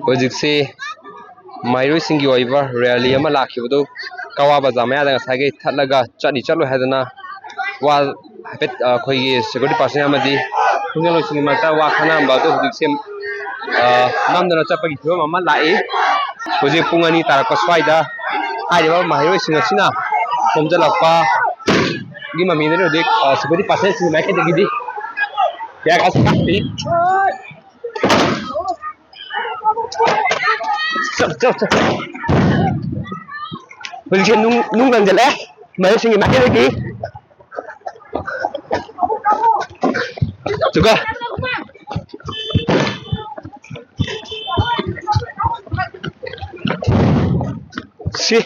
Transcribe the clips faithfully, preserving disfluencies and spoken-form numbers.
ꯍꯧꯖꯤꯛꯁꯤ ꯃꯍꯩꯔꯣꯏꯁꯤꯡꯒꯤ ꯑꯣꯏꯕ ꯔꯦꯂꯤ ꯑꯃ ꯂꯥꯛꯈꯤꯕꯗꯨ ꯀꯋꯥ ꯕꯖꯥꯔ ꯃꯌꯥꯗ ꯉꯁꯥꯏꯒꯤ ꯊꯠꯂꯒ ꯆꯠꯅꯤ ꯆꯠꯂꯣꯏ ꯍꯥꯏꯗꯅ ꯋꯥ ꯍꯥꯏꯐꯦꯠ, ꯑ, ꯑꯩꯈꯣꯏꯒꯤ ꯁꯦꯀ꯭ꯌꯨꯔꯤꯇꯤ ꯄꯥꯔꯁꯟ ꯑꯃꯗꯤ ꯈꯣꯡꯖꯪꯂꯣꯏꯁꯤꯡꯒꯤ ꯃꯔꯛꯇ ꯋꯥ ꯈꯟꯅꯔꯝꯕ ꯑꯗꯨ ꯍꯧꯖꯤꯛꯁꯦ, ꯑ, ꯅꯝꯗꯅ ꯆꯠꯄꯒꯤ ꯐꯤꯕꯝ ꯑꯃ ꯂꯥꯛꯏ꯫ ꯍꯧꯖꯤꯛ ꯄꯨꯡ ꯑꯅꯤ ꯇꯥꯔꯛꯄ ꯁ꯭ꯋꯥꯏꯗ ꯍꯥꯏꯔꯤꯕ ꯃꯍꯩꯔꯣꯏꯁꯤꯡ ꯑꯁꯤꯅ ꯈꯣꯝꯖꯤꯜꯂꯛꯄꯒꯤ ꯃꯃꯤꯗꯨꯅ ꯍꯧꯖꯤꯛ, ꯑ, ꯁꯦꯀ꯭ꯌꯨꯔꯤꯇꯤ ꯄꯥꯔꯁꯟꯁꯤꯡꯒꯤ ꯃꯥꯏꯀꯩꯗꯒꯤꯗꯤ ꯇꯤꯌꯥꯔ ꯒ꯭ꯌꯥꯁ ꯀꯥꯞꯄꯤ꯫ ꯆꯠꯂꯣ, ꯆꯠꯂꯣ, ꯆꯠꯂꯣ꯫ ꯍꯧꯖꯤꯛꯁꯦ ꯅꯨꯡ, ꯅꯨꯡ ꯂꯪꯁꯤꯜꯂꯛꯑꯦ ꯃꯍꯩꯔꯣꯏꯁꯤꯡꯒꯤ ꯃꯥꯏꯀꯩꯗꯒꯤ꯫ ꯑꯗꯨꯒ ꯁꯤ,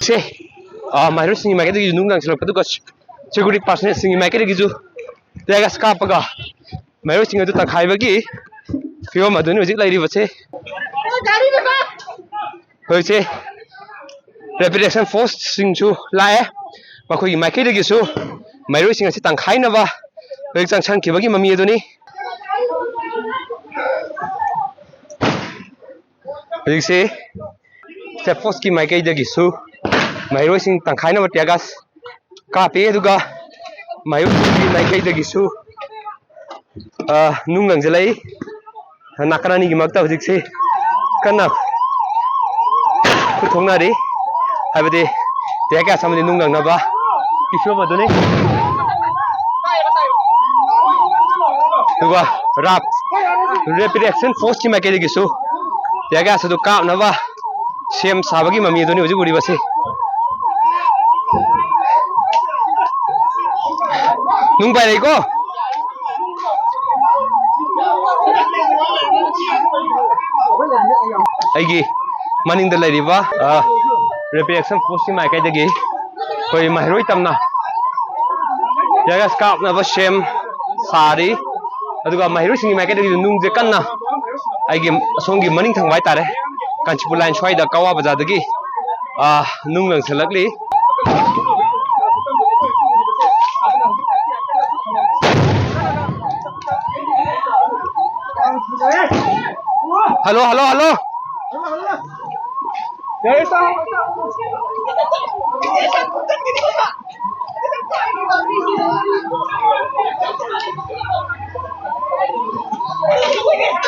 ꯁꯤ, ꯑ, ꯃꯍꯩꯔꯣꯏꯁꯤꯡꯒꯤ ꯃꯥꯏꯀꯩꯗꯒꯤ ꯅꯨꯡ ꯂꯪꯁꯤꯜꯂꯛꯄ, ꯑꯗꯨꯒ ꯁꯦꯀ꯭ꯌꯨꯔꯤꯇꯤ ꯄꯥꯔꯁꯅꯦꯜꯁꯤꯡꯒꯤ ꯃꯥꯏꯀꯩꯗꯒꯤꯁꯨ ꯇꯤꯌꯥꯔ ꯒ꯭ꯌꯥꯁ ꯀꯥꯞꯄꯒ ꯃꯍꯩꯔꯣꯏꯁꯤꯡ ꯑꯗꯨ ꯇꯪꯈꯥꯏꯕꯒꯤ ꯐꯤꯕꯝ ꯑꯗꯨꯅꯤ ꯍꯧꯖꯤꯛ ꯂꯩꯔꯤꯕꯁꯦ꯫ ꯍꯧꯖꯤꯛꯁꯦ ꯔꯦꯄꯤꯗ ꯑꯦꯛꯁꯟ ꯐꯣꯔꯁꯁꯤꯡꯁꯨ ꯂꯥꯛꯑꯦ, ꯃꯈꯣꯏꯒꯤ ꯃꯥꯏꯀꯩꯗꯒꯤꯁꯨ ꯃꯍꯩꯔꯣꯏꯁꯤꯡ ꯑꯁꯤ ꯇꯪꯈꯥꯏꯅꯕ ꯍꯧꯖꯤꯛ ꯆꯪꯁꯟꯈꯤꯕꯒꯤ ꯃꯃꯤ ꯑꯗꯨꯅꯤ꯫ ꯍꯧꯖꯤꯛꯁꯦ ꯁꯦꯐ ꯐꯣꯔꯁꯀꯤ ꯃꯥꯏꯀꯩꯗꯒꯤꯁꯨ ꯃꯍꯩꯔꯣꯏꯁꯤꯡ ꯇꯪꯈꯥꯏꯅꯕ ꯇꯤꯌꯥꯔ ꯒ꯭ꯌꯥꯁ ꯀꯥꯞꯄꯤ, ꯑꯗꯨꯒ ꯃꯍꯩꯔꯣꯏꯁꯤꯡꯒꯤ ꯃꯥꯏꯀꯩꯗꯒꯤꯁꯨ, ꯑ, ꯅꯨꯡ ꯂꯪꯁꯤꯜꯂꯛꯏ꯫ ꯅꯥꯀꯟ ꯑꯅꯤꯒꯤ ꯃꯔꯛꯇ ꯍꯧꯖꯤꯛꯁꯤ ꯀꯟꯅ ꯈꯨꯠ ꯊꯣꯛꯅꯔꯤ, ꯍꯥꯏꯕꯗꯤ ꯇꯤꯌꯥꯔ ꯒ꯭ꯌꯥꯁ ꯑꯃꯗꯤ ꯅꯨꯡ ꯂꯪꯅꯕ ꯐꯤꯕꯝ ꯑꯗꯨꯅꯤ꯫ ꯑꯗꯨꯒ ꯔꯥꯞ, ꯔꯦꯄꯤꯗ ꯑꯦꯛꯁꯟ ꯐꯣꯔꯁꯀꯤ ꯃꯥꯏꯀꯩꯗꯒꯤꯁꯨ ꯇꯤꯌꯥꯔ ꯒ꯭ꯌꯥꯁ ꯑꯗꯨ ꯀꯥꯞꯅꯕ ꯁꯦꯝ ꯁꯥꯕꯒꯤ ꯃꯃꯤ ꯑꯗꯨꯅꯤ ꯍꯧꯖꯤꯛ ꯎꯔꯤꯕꯁꯤ꯫ ꯅꯨꯡ ꯄꯥꯏꯔꯛꯏꯀꯣ꯫ ꯑꯩꯒꯤ ꯃꯅꯤꯡꯗ ꯂꯩꯔꯤꯕ, ꯑ, ꯔꯦꯄꯤꯗ ꯑꯦꯛꯁꯟ ꯐꯣꯔꯁꯀꯤ ꯃꯥꯏꯀꯩꯗꯒꯤ ꯑꯩꯈꯣꯏ ꯃꯍꯩꯔꯣꯏ ꯇꯝꯅ ꯇꯤꯌꯥꯔ ꯒ꯭ꯌꯥꯁ ꯀꯥꯞꯅꯕ ꯁꯦꯝ ꯁꯥꯔꯤ꯫ ꯑꯗꯨꯒ ꯃꯍꯩꯔꯣꯏꯁꯤꯡꯒꯤ ꯃꯥꯏꯀꯩꯗꯒꯤꯁꯨ ꯅꯨꯡꯁꯦ ꯀꯟꯅ ꯑꯩꯒꯤ ꯑꯁꯣꯝꯒꯤ ꯃꯅꯤꯡ ꯊꯪꯕ ꯍꯥꯏꯇꯥꯔꯦ, ꯀꯥꯟꯆꯤꯄꯨꯔ ꯂꯥꯏꯟ ꯁ꯭ꯋꯥꯏꯗ ꯀꯋꯥ ꯕꯖꯥꯔꯗꯒꯤ, ꯑ, ꯅꯨꯡ ꯂꯪꯁꯤꯜꯂꯛꯂꯤ꯫ Hello, hello, hello.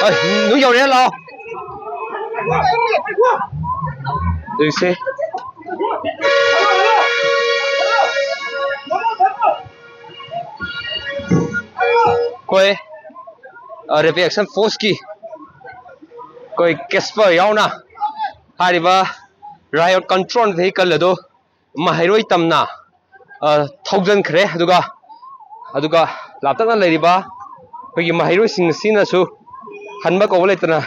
ꯑ, ꯅꯣꯏ ꯌꯧꯔꯦ, ꯂꯥꯛꯑꯣ꯫ ꯍꯧꯖꯤꯛꯁꯦ ꯑꯩꯈꯣꯏ, ꯑ, ꯔꯦꯄꯤꯗ ꯑꯦꯛꯁꯟ ꯐꯣꯔꯁꯀꯤ ꯑꯩꯈꯣꯏ ꯀꯦꯁꯄꯔ ꯌꯥꯎꯅ ꯍꯥꯏꯔꯤꯕ ꯔꯥꯏꯑꯣꯠ ꯀꯟꯇ꯭ꯔꯣꯜ ꯚꯦꯍꯤꯀꯜ ꯑꯗꯨ ꯃꯍꯩꯔꯣꯏ ꯇꯝꯅ, ꯑ, ꯊꯧꯖꯤꯟꯈ꯭ꯔꯦ꯫ ꯑꯗꯨꯒ, ꯑꯗꯨꯒ ꯂꯥꯞꯇꯛꯅ ꯂꯩꯔꯤꯕ ꯑꯩꯈꯣꯏꯒꯤ ꯃꯍꯩꯔꯣꯏꯁꯤꯡ ꯑꯁꯤꯅꯁꯨ ꯍꯟꯕ ꯀꯧꯕ ꯂꯩꯇꯅ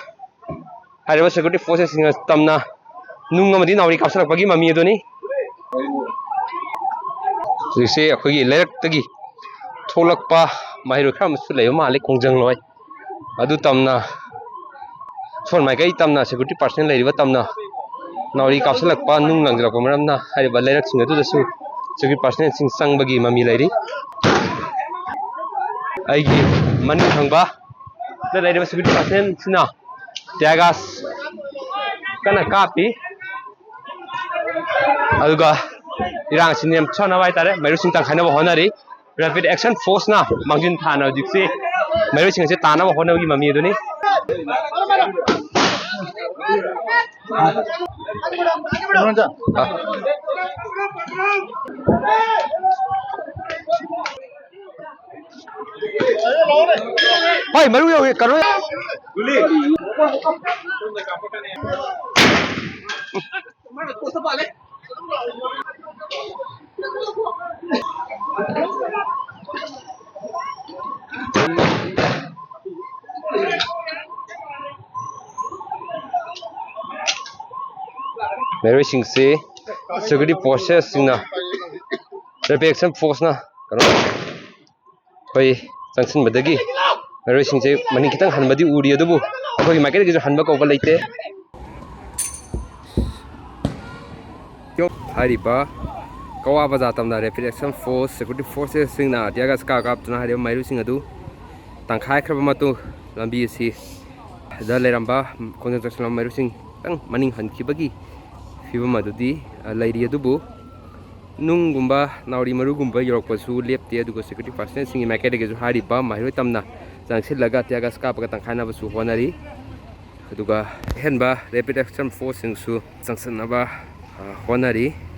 ꯍꯥꯏꯔꯤꯕ ꯁꯦꯀ꯭ꯌꯨꯔꯤꯇꯤ ꯐꯣꯔꯁꯦꯁꯁꯤꯡꯅ ꯇꯝꯅ ꯅꯨꯡ ꯑꯃꯗꯤ ꯅꯥꯎꯔꯤ ꯀꯥꯞꯁꯤꯜꯂꯛꯄꯒꯤ ꯃꯃꯤ ꯑꯗꯨꯅꯤ꯫ ꯍꯧꯖꯤꯛꯁꯦ ꯑꯩꯈꯣꯏꯒꯤ ꯂꯩꯔꯛꯇꯒꯤ ꯊꯣꯛꯂꯛꯄ ꯃꯍꯩꯔꯣꯏ ꯈꯔ ꯑꯃꯁꯨ ꯂꯩꯕ ꯃꯥꯜꯂꯤ, ꯈꯣꯡꯖꯪꯂꯣꯏ꯫ ꯑꯗꯨ ꯇꯝꯅ ꯁꯣꯟ ꯃꯥꯏꯀꯩ ꯇꯝꯅ ꯁꯦꯀ꯭ꯌꯨꯔꯤꯇꯤ ꯄꯥꯔꯁꯅꯦꯜ ꯂꯩꯔꯤꯕ ꯇꯝꯅ ꯅꯥꯎꯔꯤ ꯀꯥꯞꯁꯤꯜꯂꯛꯄ, ꯅꯨꯡ ꯂꯪꯁꯤꯜꯂꯛꯄ ꯃꯔꯝꯅ ꯍꯥꯏꯔꯤꯕ ꯂꯩꯔꯛꯁꯤꯡ ꯑꯗꯨꯗꯁꯨ ꯁꯦꯀ꯭ꯌꯨꯔꯤꯇꯤ ꯄꯥꯔꯁꯅꯦꯜꯁꯤꯡ ꯆꯪꯕꯒꯤ ꯃꯃꯤ ꯂꯩꯔꯤ꯫ ꯑꯩꯒꯤ ꯃꯅꯤꯡ ꯊꯪꯕ ꯗ ꯂꯩꯔꯤꯕ ꯁꯦꯀ꯭ꯌꯨꯔꯤꯇꯤ ꯄꯥꯔꯁꯟꯁꯤꯅ ꯇꯤꯌꯥꯔ ꯒꯥꯁ ꯀꯟꯅ ꯀꯥꯞꯄꯤ꯫ ꯑꯗꯨꯒ ꯏꯔꯥꯡ ꯑꯁꯤ ꯅꯦꯝꯊꯅꯕ ꯍꯥꯏꯇꯥꯔꯦ, ꯃꯩꯔꯨꯁꯤꯡ ꯇꯥꯟꯈꯥꯏꯅꯕ ꯍꯣꯠꯅꯔꯤ꯫ ꯔꯦꯄꯤꯗ ꯑꯦꯛꯁꯟ ꯐꯣꯔꯁꯅ ꯃꯥꯡꯖꯤꯟ ꯊꯥꯅ ꯍꯧꯖꯤꯛꯁꯤ ꯃꯩꯔꯨꯁꯤꯡ ꯑꯁꯤ ꯇꯥꯅꯕ ꯍꯣꯠꯅꯕꯒꯤ ꯃꯃꯤ ꯑꯗꯨꯅꯤ꯫ ꯍꯣꯏ, ꯃꯔꯨ ꯌꯧꯏ, ꯀꯩꯅꯣ꯫ ꯃꯩꯔꯣꯏꯁꯤꯡꯁꯤ ꯁꯦꯀ꯭ꯌꯨꯔꯤꯇꯤ ꯐꯣꯔꯁꯦꯁꯁꯤꯡꯅ, ꯔꯦꯄꯤꯗ ꯑꯦꯛꯁꯟ ꯐꯣꯔꯁꯅ ꯀꯩꯅꯣ ꯑꯩꯈꯣꯏ ꯆꯪꯁꯤꯟꯕꯗꯒꯤ ꯃꯩꯔꯣꯏꯁꯤꯡꯁꯦ ꯃꯅꯤꯡ ꯈꯤꯇꯪ ꯍꯟꯕꯗꯤ ꯎꯔꯤ, ꯑꯗꯨꯕꯨ ꯑꯩꯈꯣꯏꯒꯤ ꯃꯥꯏꯀꯩꯗꯒꯤꯁꯨ ꯍꯟꯕ ꯀꯧꯕ ꯂꯩꯇꯦ꯫ ꯍꯥꯏꯔꯤꯕ ꯀꯋꯥ ꯕꯖꯥꯔ ꯇꯝꯅ ꯔꯦꯄꯤꯗ ꯑꯦꯛꯁꯟ ꯐꯣꯔꯁ, ꯁꯦꯀ꯭ꯌꯨꯔꯤꯇꯤ ꯐꯣꯔꯁꯦꯁꯁꯤꯡꯅ ꯇꯤꯌꯥꯔ ꯒꯥꯁ ꯀꯥꯞ ꯀꯥꯞꯇꯨꯅ ꯍꯥꯏꯔꯤꯕ ꯃꯩꯔꯨꯁꯤꯡ ꯑꯗꯨ ꯇꯪꯈꯥꯏꯈ꯭ꯔꯕ ꯃꯇꯨꯡ ꯂꯝꯕꯤ ꯑꯁꯤ ꯗ ꯂꯩꯔꯝꯕ ꯈꯣꯡꯖꯪ ꯆꯪꯁꯤꯜꯂꯝꯕ ꯃꯩꯔꯨꯁꯤꯡ ꯈꯤꯇꯪ ꯃꯅꯤꯡ ꯍꯟꯈꯤꯕꯒꯤ ꯐꯤꯕꯝ ꯑꯗꯨꯗꯤ, ꯑ, ꯂꯩꯔꯤ꯫ ꯑꯗꯨꯕꯨ ꯅꯨꯡꯒꯨꯝꯕ, ꯅꯥꯎꯔꯤ ꯃꯔꯨꯒꯨꯝꯕ ꯌꯧꯔꯛꯄꯁꯨ ꯂꯦꯞꯇꯦ꯫ ꯑꯗꯨꯒ security personnelꯁꯤꯡꯒꯤ ꯃꯥꯏꯀꯩꯗꯒꯤꯁꯨ ꯍꯥꯏꯔꯤꯕ ꯃꯍꯩꯔꯣꯏ ꯇꯝꯅ ꯆꯪꯁꯤꯜꯂꯒ tear gas ꯀꯥꯞꯄꯒ ꯇꯪꯈꯥꯏꯅꯕꯁꯨ ꯍꯣꯠꯅꯔꯤ꯫ ꯑꯗꯨꯒ ꯑꯍꯦꯟꯕ rapid action forceꯁꯤꯡꯁꯨ ꯆꯪꯁꯤꯟꯅꯕ, ꯑ, ꯍꯣꯠꯅꯔꯤ꯫